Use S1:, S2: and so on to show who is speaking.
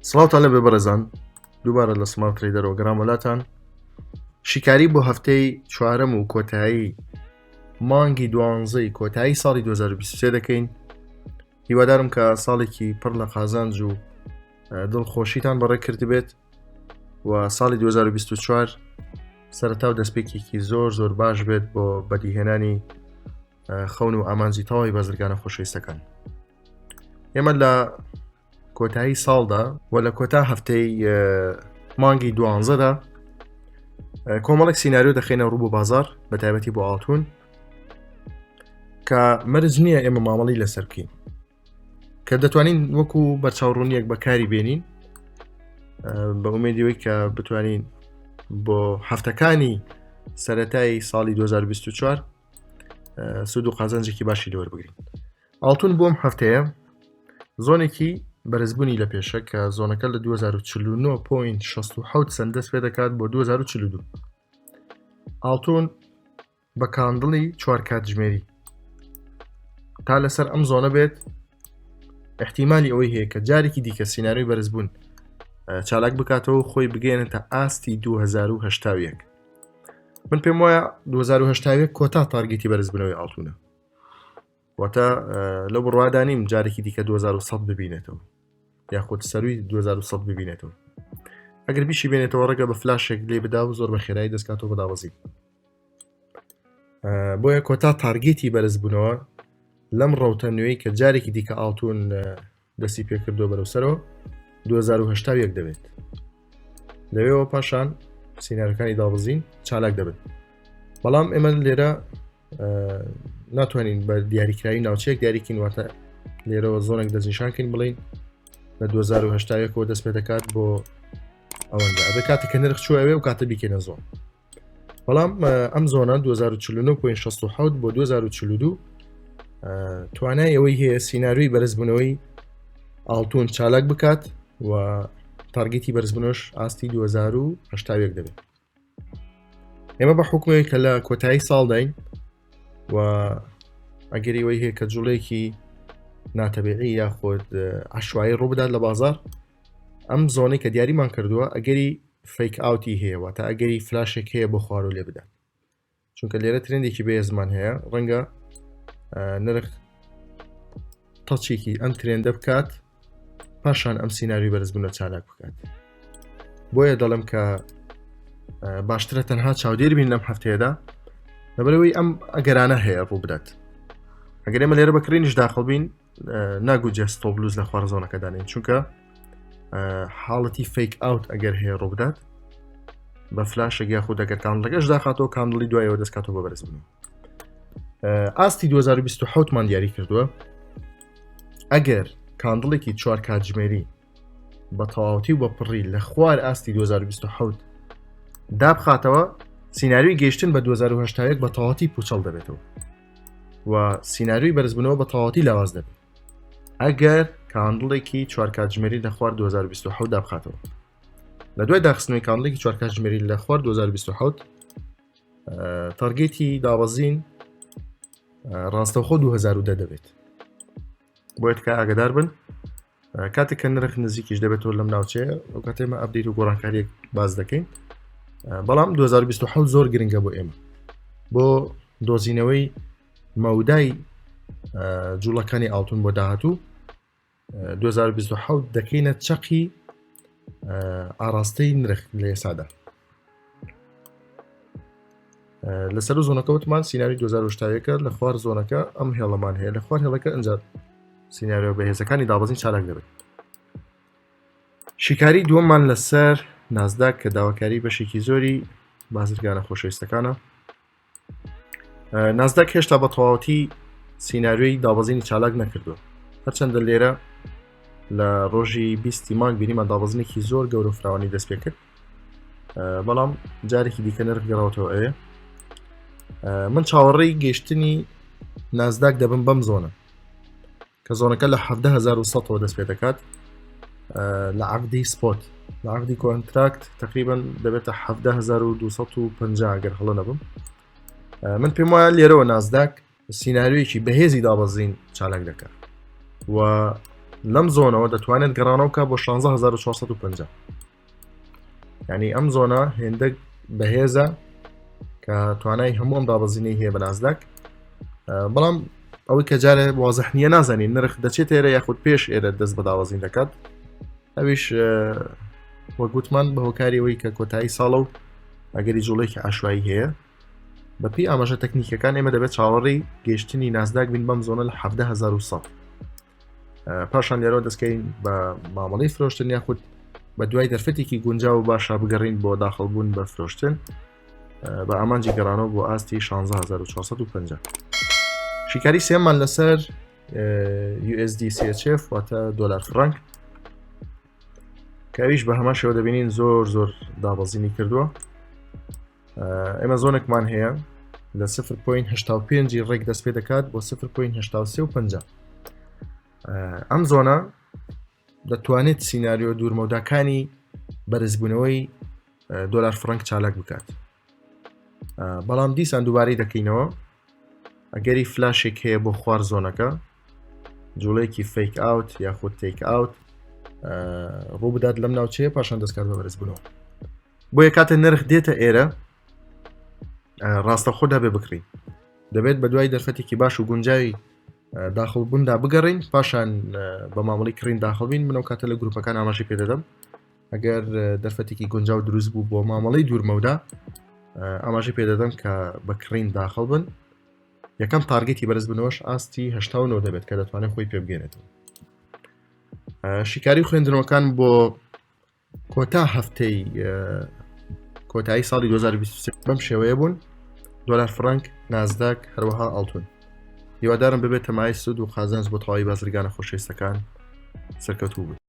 S1: سڵاوتان لەبێ بەڕێزان دووبارە لە سمارت ترەیدەرەوە گەڕامەلاتان شیکاری بۆ هەفتەی چوارەم و کۆتایی مانگی دوانزەی کۆتایی ساڵی 2023 دەکەین هیوادارم کە ساڵێکی پڕ لە قازانج و دڵخۆشیتان بەڕێ کردبێت و ساڵی 2024 سەرەتا و دەستپێکێکی زۆر زۆر باش بێت بۆ بەدیهێنانی خەون و ئامانجی تەواوی بازرگانە خۆشەویستەکان ئێمە لە کۆتایی ساڵدا و لە کۆتا هەفتەی مانگی دوانزەدا کۆمەڵێک سیناریۆ دەخینە ڕوو بۆ بازار بە تایبەتی بۆ ئاڵتون کە مەرج نییە ئێمە مامەڵی لەسەر بکەین کە دەتوانین وەکو بەرچاوڕوونیەک بەکاری بێنین بە ئومێدیەوەی کە بتوانین بۆ هەفتەکانی سەتای ساڵی 2024 سوود و قازانجێکی باشی لەوەربگرین ئاڵتون بۆم هەفتەیە زۆنێکی بەرزبوونی لە پێشە کە زۆنەکە لە 2049.67 سند دەست پێ دەکات بۆ 2042 ئاڵتون بە candle ی چوار کاتژمێری تا لەسەر ئەم zone ە بێت احتیممالی ئەوەی هەیە کە جارێکی دیکە سیناریۆی بەرزبوون چالاک بکاتەوە خۆی بگەێنێتە ئاستی 2081 من پێم وایە 2081 کۆتا target ی بەرزبوونەوەی ئاڵتونە واتە لەو بڕوادا نیم جارێکی دیکە 2100 ببینێتەوە یاخود سەروی 2100 ببینێتەوە ئەگەر بیشی بێنێتەوە ڕێگە بە فلاشێک لێ بدا و زۆر بە خێرایی دەستکاتەوە بەداوەزی بۆیە کۆتا target ی بەرزبوونەوە لەم ڕەوتە نوێی کە جارێکی دیکە ئاڵتون دەستی پێکردووە بەرەو سەرەوە 2081 دەبێت لەوێەوە پاشان سینارەکانی دابزین چالاک دەبن بەڵام ئێمە لێرە ناتوانین بە دیاریکراوی ناوچەیەک دیاریکین واتە لێرەوە زۆنێک دەستنیشانکەین بڵین لە 2010ەوە دەست پێ دەکات بۆ ئەوەندە ئەبێ کاتێک کە نرخ چوە ئەوێ و کاتە بیکەینە زۆن بەڵام ئەم زۆنە 2049.67 بۆ 2042 توانای ئەوەی هەیە سیناریۆی بەرزبوونەوەی ئاڵتون چالاک بکات و target ی بەرزبوونەوەش ئاستی 2081 دەبێت ئێمە بە حکومەوەی کە لە کۆتایی ساڵداین و ئەگەری ئەوەی هەیە کە جوڵێکی ناتەبیعی یاخود عشوایی ڕووبدات لە بازار ئەم زۆنەی کە دیاریمان کردووە ئەگەری fake out ی هەیە واتە ئەگەری فلاشێک هەیە بۆ خوارو لێ بدات چونکە لێرە trend ێکی بەهێزمان هەیە ڕەنگە نرخ touch ێکی ئەم trend ە بکات پاشان ئەم سیناریۆی بەرزبوونە چالاک بکات بۆیە دەڵێم کە باشترە تەنها چاودێر بین لەم هەفتەیەدا لەبەرەوەی ئەم ئەگەرانە هەیە ڕوو بدات ئەگەر ئێمە لێرە بەکڕینیش داخڵ بین ناگوجێ stop loss لە خوار zone ەکە دانین چونکە حاڵەتی fake out ئەگەر هەیە ڕووبدات بە فلاشێک یاخود ئەگەر candle ەکەش داخاتەوە candle ی دوایەوە دەستکاتەوە بە بەرز بوون ئاستی 2027 مان دیاری کردووە ئەگەر candle ێکی چوار کاتژمێری بە تەواوەتی و بە پڕی لە خوار ئاستی 2027 دابخاتەوە سیناریۆی گەیشتن بە 2081 بە تەواوەتی پوچەڵ دەبێتەوە و سیناریۆی بەرزبوونەوە بە تەواوەتی لاواز دەبێت ئەگەر candle ێکی چوار کاتژمێری لە خوار 2027 دابخاتەوە لە دوای داخستنەوەی candle ێکی چوار کاتژمێری لە خوار 2027 target ی دابەزین ڕاستەوخۆ 2010 دەبێت بۆیە تکایە ئاگدار بن کاتێک کە نرخ نزیکیش دەبێتەوە لەم ناوچەیە ئەو کاتێمە update و گۆڕانکاریەک باز دەکەین بەڵام 2027 زۆر گرنگە بۆ ئێمە بۆ دۆزینەوەی مەودای جوڵەکانی ئاڵتون بۆ داهاتوو 2027 دەکەینە چەقی ئاراستەی نرخ لە ئێسادا لەسەر زۆنەکە وتمان سیناریۆی 2021 لە خوار زۆنەکە ئەم هێڵەمان هەیە لە خوار هێڵەکە ئەنجا سیناریۆ بەهێزەکانی دابەزین چالاک دەبێت شیکاری دووەممان لەسەر نازداک کە داواکاری بەشێکی زۆری بازرگانە خۆشەویستەکانە نازداک هێشتا بە تەواوەتی سیناریۆی دابەزینی چالاک نەکردووە هەرچەندە لێرە لە ڕۆژی بیستی مانگ بینیمان دابەزینێکی زۆر گەورە فراوانی دەست پێ کرد بەڵام جارێکی دیکە نرخ گەڕاوتەوە ئەوێ من چاوەڕێی گەشتنی نازداک دەبم بەم زۆنە کە زۆنەکە لە 1970ەوە دەست پێ دەکات لە عقدی spot لە عقدی contract تقریبا دەبێتە 1950 گەر هەڵە نەبم من پێم وایە لێرەوە نازداک سیناریۆیەکی بەهێزی دابەزین چالاک دەکات و لەم zone ەوە دەتوانێت گەڕانەوە بکات بۆ 16450 یعنی ئەم zone ە هێندە بەهێزە کە توانای هەموو ئەم دابەزینەی هەیە بە نازداک بەڵام ئەوەی کە جارێ وازح نییە نازانین نرخ دەچێت ئێرە یاخود پێش ئێرە دەست بە داوەزین دەکات ئەویش وەگوتمان بە هۆکاری ئەوەی کە کۆتایی ساڵە و ئەگەری جوڵێکی عشوایی هەیە بەپی ئاماژە تەکنیکەکان ئێمە دەبێت چاوەڕێی گەیشتنی نازداک بین بەم zone ە لە 1970 پاشان لێرەوە دەستکەین بە مامەڵی فرۆشتن یاخود بە دوای دەرفەتێکی گونجاو و باشا بگەڕین بۆ داخڵبوون بە فرۆشتن بە ئامانجی گەڕانەوە بۆ ئاستی 16450 شیکاری سێمان لەسەر USD CHF واتە دۆلار فرانک کە ئەویش بە هەمان شێوە دەبینین زۆر زۆر دابەزینی کردووە ئێمە zone ێکمان هەیە لە 0.85 ڕێک دەست پێ دەکات بۆ 0.83 ئەم zone ە دەتوانێت سیناریۆ دوورمەوداکانی بەرزبوونەوەی دۆلار فرەنک چالاک بکات بەڵام دیسان دووبارەی دەکەینەوە ئەگەری فلاشێک هەیە بۆ خوار zone ەکە جوڵەیەکی fake out یاخود take out ڕوو بدات لەم ناوچەیە پاشان دەستکات بە بەرزبوونەوە بۆیە کاتێ نرخ دێتە ئێرە ڕاستەخۆ دەبێ بکڕین دەبێت بە دوای دەرفەتێکی باش و گونجاوی داخل بووندا بگەڕین پاشان بە مامەڵی کڕین داخل بین منەوە کاتە لە گروپەکان ئاماژی پێدەدەم ئەگەر دەرفەتێکی گونجاو دروست بوو بۆ مامەڵی دوورمەودا ئاماژی پێدەدەم کە بە کڕین داخل بن یەکەم target ی بەرزبوونەوەش ئاستی 89 دەبێت کە دەتوانێت خۆی پێبگەێنێتەوە شیکاری خوێندنەوەکان بۆ کۆتا هەفتەی کۆتایی ساڵی 2023 بەم شێوەیە بوون دۆلار فرانک نازداک هەروەها ئاڵتون هیوادارم ببێتە مای سود و قازانج بۆ تەواوی بازرگانە خۆشەویستەکان سەرکەوتوو بن.